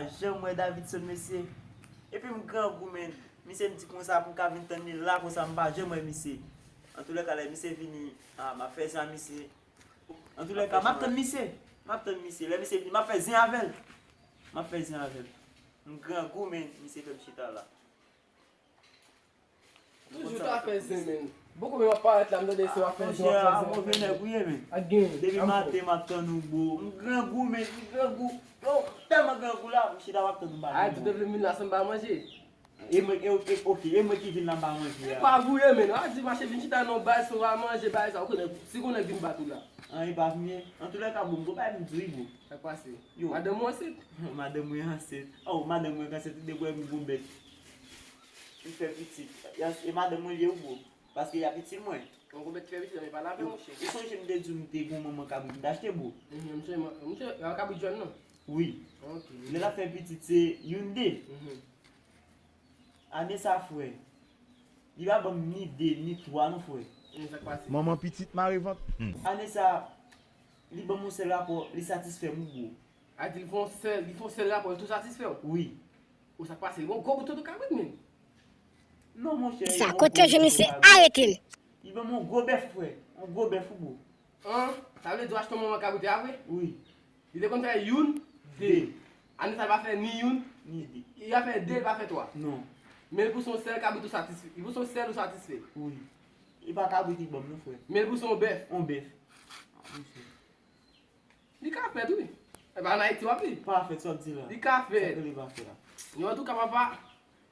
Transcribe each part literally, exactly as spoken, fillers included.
janm wè Davidson, mesye. Epi m grangou, men. Misye m di konsa pou m ka vin tann li la, konsa m pa janm wè misye. Antoulèka, lè misye vini, ah, m ap fè zen ak misye. Antoulèka, m ap tann misye. M ap tann misye. Lè misye vini, m ap fè zen avè l. M ap fè zen avè l. M grangou, men misye fè m chita la. Toujou ta fè zen, men. Poko menm ap parèt la, m tande se w ap fè zen, w ap fè zen, w ap fè zen. Move nèg ou ye, men. Ak gen. Depi maten, m ap tann ou, bro. M grangou, men. M grangou. Yo, tèlman grangou la, m chita, m ap tann ou ba. Ay, tout vle vin la san m pa manje. E mwen, e, e, ok, e mwen ki vin la m pa manje a. Pa vre, men. A di mache vin chita non, bay, si w pa manje, bay sa, ou konnen, si konnen vin bat ou la. An, e pa vre. Antoulèka, bon, m gon bagay m di w, bro. Sa k pase? Yo. Madanm ou ansent? Madanm mwen ansent. Oh, madanm mwen ansent, de kwè m gon bèt. M fè pitit. E madanm mwen li ye, bro. Paske y ap itil mwen. Mwen gon bèt ki fè pitit, men pa lave, monchè. Ou sonje m te di w m te gon manman kabrit m te achte, bro? Mhm, m sonje, monchè, kabrit jòn nan? Wi. Ok. Lè l ap fè pitit, se youn de. Mhm. Ane sa, frè, li pa ban m ni de, ni twa non, frè. Men sa k pase? Manman pitit mare vant. Hmm. Ane sa, li ban m yon sèl rapò, li satisfè m, bro. A di l fè yon sèl, li fè yon sèl rapò, li tou satisfè w? Wi. Ou sa k pase? Li ban w gwo bout toto kabrit, men. Non, monchè, li ban m yon gwo bout toto kabrit. Sa kote jeni se arete l. Li ban m yon gwo bèf, frè. Yon gwo bèf, wi, bro. An, sa vle di w achte yon manman kabrit, a vre? Wi. Li te konn fè youn, de. De. Ane sa, li pa fè ni youn, ni de. Li pa fè de, li pa fè twa. Non. Men li pouse yon sèl kabrit ou satisfè. Li pouse yon sèl ou satisfè. Wi. E pa kabrit li ban m, non, frè. Men li pouse yon bèf. Yon bèf. Monchè. Li ka fèt, wi. E pa an Ayiti w ap viv. Pa fèt, sa w ap di la. Li ka fèt. Sa k rele pa fèt la? Yo, antouka, papa,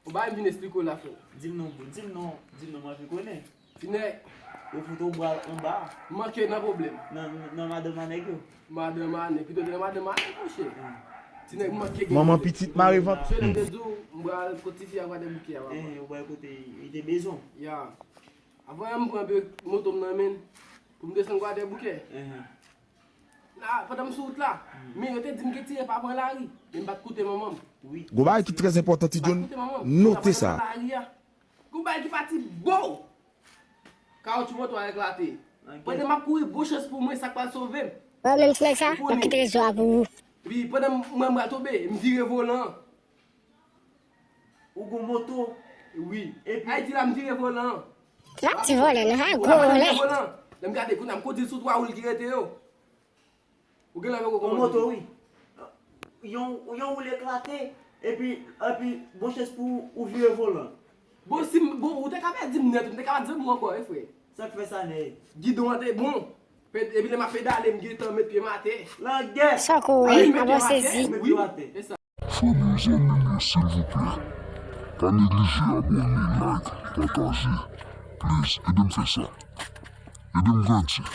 ou ba m vin esplike w la, frè. Di m non, bro. Di m non. Di m non, m anvi konnen. Ti nèg. Yo fout ou bra anba. Manke nan pwoblèm. Nan, nan, nan madanm a nèg yo. Madanm a nèg. Pito te nan madanm a nèg, monchè. Hmm. Ti nèg manke gen. Manman pitit mare vant. Se lè m te di w, m pral kot tifi a Gwadèboukè a, papa. Eh, ou pral kote li te bezwen. Ya. Avan m pran pe moto m nan men l, pou m desann Gwadèboukè. Mhm. La, pandan m sou wout la, men yo te di m gen tire pa pran lari, men m pa t koute manman m. Wi. Gon bagay ki trè enpòtan, Ti John, note sa. Gon bagay ki pati bo! Kawotchou moto a eklate. Pandan m ap kouri, bon chans pou mwen, sa k pral sove m. Bon, menm ti nèg sa, m ap kite rezo a pou ou. Epi pandan m wè m pral tonbe, m vire volan an. Ou gon moto? Wi. Epi Ayiti la, m vire volan an. M ap di vòlè, non, sa gwo vòlè. Lè m gade, kounye a, m kondi l sou twa wou l ki rete yo. Ou gen lè ou poko kondi. Yon moto, wi. Yon, yon wou l eklate, epi, epi, bon chans pou ou vire volan. Bon, si m, bon, ou te ka pa di m nèt, ou te ka pa di m ankò, wi, frè. Sa k fè sa, nèg? Gidon an te bon. Pe-, epi lè m ap pedale, m gentan met pye m atè. Langè! Sa w kouri, a bon sezi. Met pye m atè. Wi, e sa. Frè m yo, zanmi m yo, silvouplè, pa neglije abòne, like, pataje. Please, ede m fè sa. Ede m grandi.